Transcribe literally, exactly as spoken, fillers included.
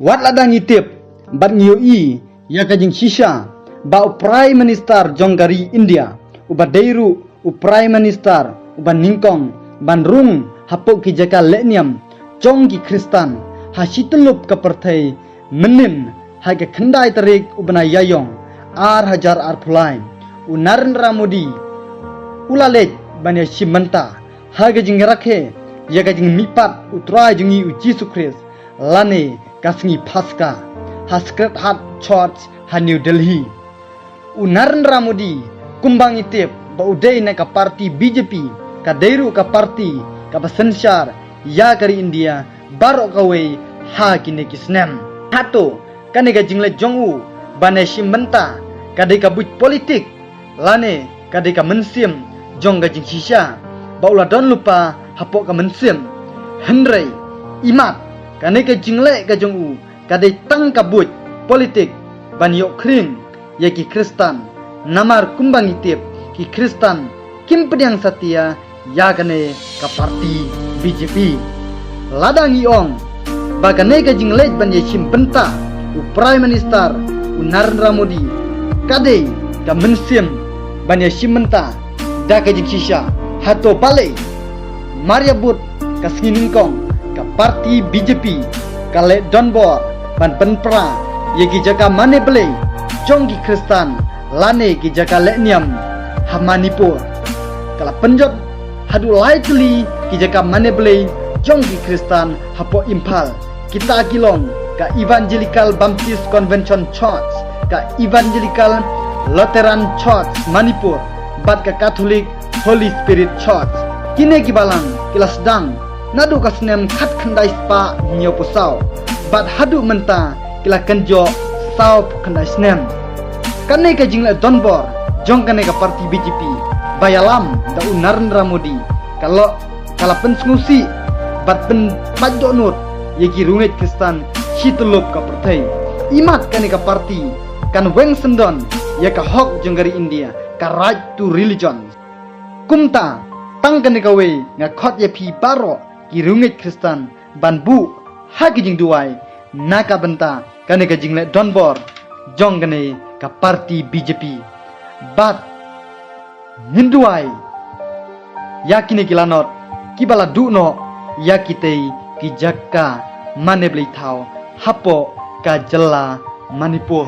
Wat la dang ïa tip bad ngi ïohi ïa ka jingshisha ba u Prime Minister jong ka ri India, uba dei ruh u Prime Minister uba nyngkong ban rung hapoh ki jaka lehniam jong ki Khristan ha shityllup ka pyrthei, mynnin ha ka khyndai tarik u bnai Ïaïong ar hajar arphew lai, u Narendra Modi u la leit ban ïashim bynta ha ka jingrakhe ïa ka jingmihpat u Trai jong ngi u Jisu Khrist, lane ka sngi Paska, ha Sacred Heart Church ha New Delhi. U Narendra Modi, kumba ngi tip ba u dei na ka parti B J P, ka dei ruh ka parti kaba synshar ïa ka ri India baroh kawei ha kine ki snem. Hato kane ka jingleit jong u ban ïashim bynta ka dei ka buit politik, lane ka dei ka mynsiem jong ka jingshisha ba u la don lypa hapoh ka mynsiem? Hynrei imat kane ka jingleh ka jong u ka dei tang ka buit politik ban ïoh khring ïa ki Khristan. Namar kumba ngi tip, ki Khristan kim pdiang satia ïa kane ka parti B J P. Lada ngi ong ba kane ka jingleit ban ïashim bynta u Prime Minister u Narendra Modi ka dei ka mynsiem ban ïashim bynta da ka jingshisha, hato balei mar ïa bud ka sngi nyngkong ka parti B J P ka leh donbor ban pynpra ïa ki jaka mane blei jong ki Khristan lane ki jaka lehniam ha Manipur? Ka la pynjot haduh lai tylli ki jaka mane blei jong ki Khristan hapoh Imphal. Kita ki long ka Evangelical Baptist Convention Church, ka Evangelical Lutheran Church Manipur, bad ka Catholic Holy Spirit Church. Kine ki balang ki la sdang naduh ka snem khatkhyndai spah hynñiewphew saw bad haduh mynta ki la kynjoh sawphew khyndai snem. Kane ka jingleh donbor jong kane ka parti B J P ba ïalam da u Narendra Modi ka la ka la pynsngewsih bad pynpait dohnud ïa ki riewngeit Khristan shityllup ka pyrthei. Imat kane ka parti kan weng syndon ïa ka hok jong ka ri India, ka right to religion. Kumta tang kane kawei nga khot ïa phi baroh ki riewngeit Khristan ban buh ha ki jingduwai na ka bynta kane ka jingleh donbor jong kane ka parti B J P. Bad ngin duwai ïa kine ki lanot kiba la duh noh ïa kitei ki jaka mane blei thaw hapoh ka jylla Manipur.